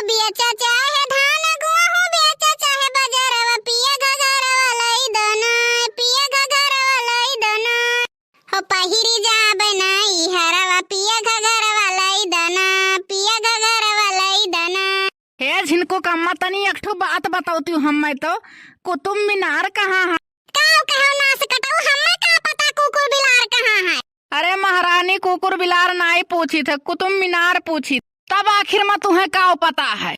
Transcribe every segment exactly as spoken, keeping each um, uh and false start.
बेचा चाहे धान गेहूं, बेचा चाहे बजरवा, पिया घघरवा लई दना, पिया घघरवा लई दना। हो पहिरी जाबे नैहरवा, पिया घघरवा लई दना, पिया घघरवा लई दना। हे झिनकुक अम्मा, तनी एक ठो बात बतौती हूँ, हम्मे तो कुतुब मीनार कहाँ है? काव कहो नास कटऊ, हम्मे का पता कुकुर बिलार कहाँ है? अरे महारानी, कुकुर बिलार नाई पूछित है, कुतुब मीनार पूछित। तब आखिर में तुहें काव पता है?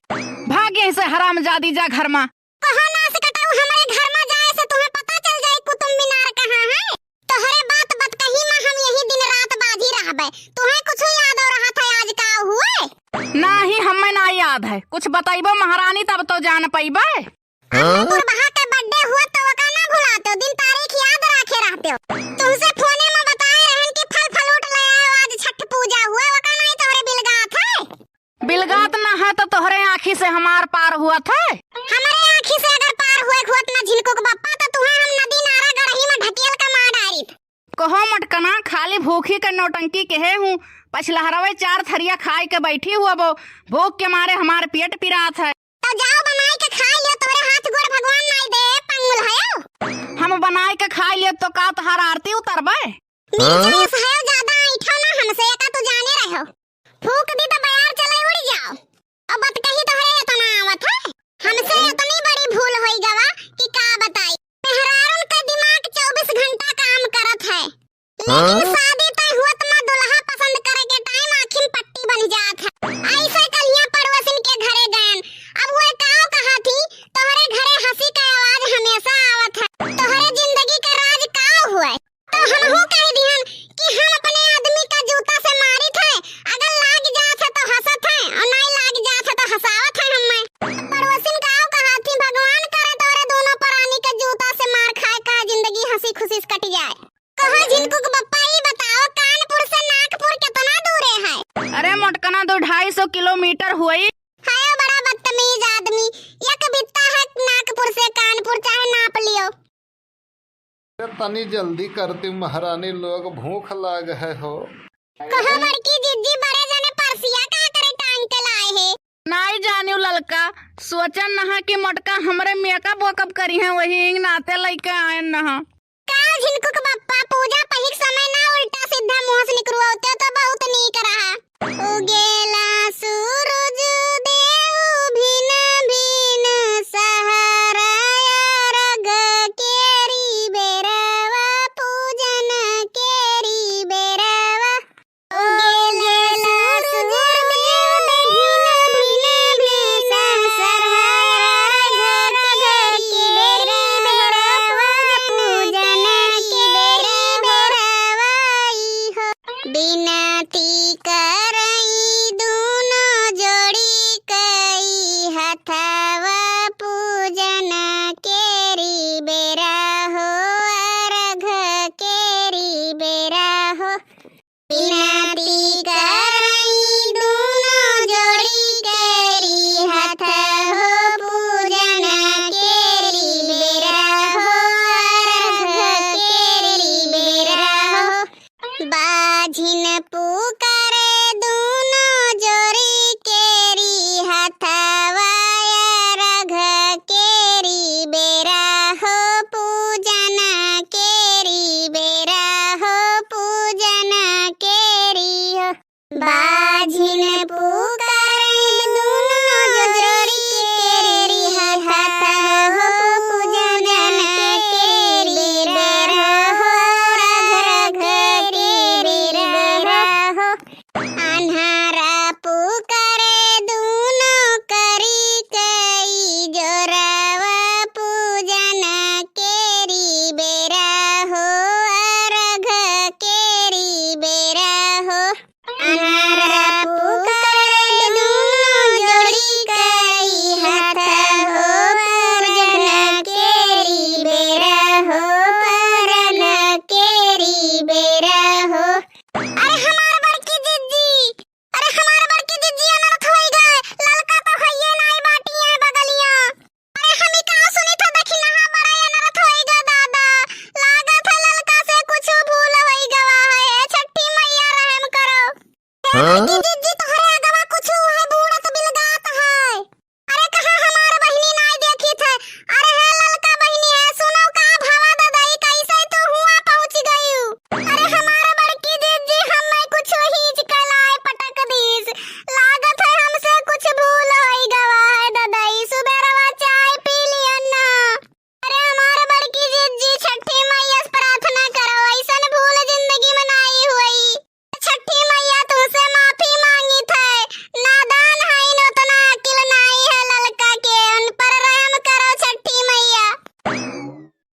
भाग यहीं से हरामजादी, जा घर में। कहो नास कटऊ, हमरे घर में जाए से तुहें पता चल जाई कुतुब मीनार कहाँ है? तोहरे बात बतकही में हम यही दिन रात बाझी रहबे। तुहें कुछ याद हो रहा था आज का हुए? नाही, हमें ना याद है। कुछ बतैबो महारानी तब तो जान पैबे। हाँ? तुरबहा के birthday हुआ तो ओका ना भुलाते हो, दिन तारीख याद रखे रहते हो। तुमसे फोने में बताए रहन कि फल फलूट ले आयो, आज छठ पूजा हुआ, ओका नहीं तोहरे बिलगात है। बिलगात ना है तो तोहरे आँखी से हमार पार हुआ था। हमरे आँखी से अगर पार हुए हुआ ना झिनकुक बप्पा तो तुहें हम नदी नारा गढ़ही में ढकेल के मार डारित। कहो मटकना, खाली भूखी के नौटंकी केहे हूँ, पछलहरवे चार थरिया खाए के बैठी हुआ बो, भूख के मारे हमार पेट पिरात है। तो जाओ बनाई के खाई लियो, तोरे हाथ गोड़ भगवान नाई दे, पंगुल हयो। हम बनाई के खाई लियो तो का तोहार आरती उतरबे? नीचे हाँ? से हयो ज्यादा ऐठो ना हमसे, का तू जाने रहो। फूक दी तो बयार चले उड़ जाओ। अब बतकही तोहरे इतना आवत है, हमसे इतनी बड़ी भूल होई गवा कि का बताई। मेहरारून के दिमाग चउबीस घंटा काम करत है। लेकिन हाँ? शादी तय हुआ त माँ दुल्हा पसंद करे के time आँखिन पट्टी बन जात है। ऐसे कलिया पड़ोसिन के घरे गयन। अब वो काव कहा थी, तोहरे घरे हँसी के आवाज हमेशा आवत है। तोहरे जिंदगी के राज काव हुए? तो हमहू कह दिहन कि हम अपने आदमी का जूता से मारित है, अगर लाग जात है तो हँसत है और नहीं लाग जात है तो हँसावत है हमें। पड़ोसिन काव कहा थी, भगवान करे तोहरे दोनों परानी के जूता से मार खाए का जिंदगी हँसी खुशी से कट जाए। कहो झिनकुक बप्पा, ई बताओ, कानपुर से नागपुर कितना दूरे है? अरे मोटकना, दो ढाई सौ किलोमीटर हुई। हायो बड़ा बदतमीज आदमी, एक बित्ता है नागपुर से कानपुर, चाहे नाप लियो। अरे तनी जल्दी करती महारानी, लोग भूख लाग है हो। कहो बड़की जिज्जी, बड़े जने परसिया का करे टांग के लाए है? नाई जानियो ललका, सोचन नहा कि मोटका हमरे makeup वेकअप करिहैं, वही नाते लइके आयन नहा। का झिनकुक बप्पा, पूजा पहिक समय ना उल्टा सीधा मुँह से निकरुआते तो बहुत नीक रहा। उगेला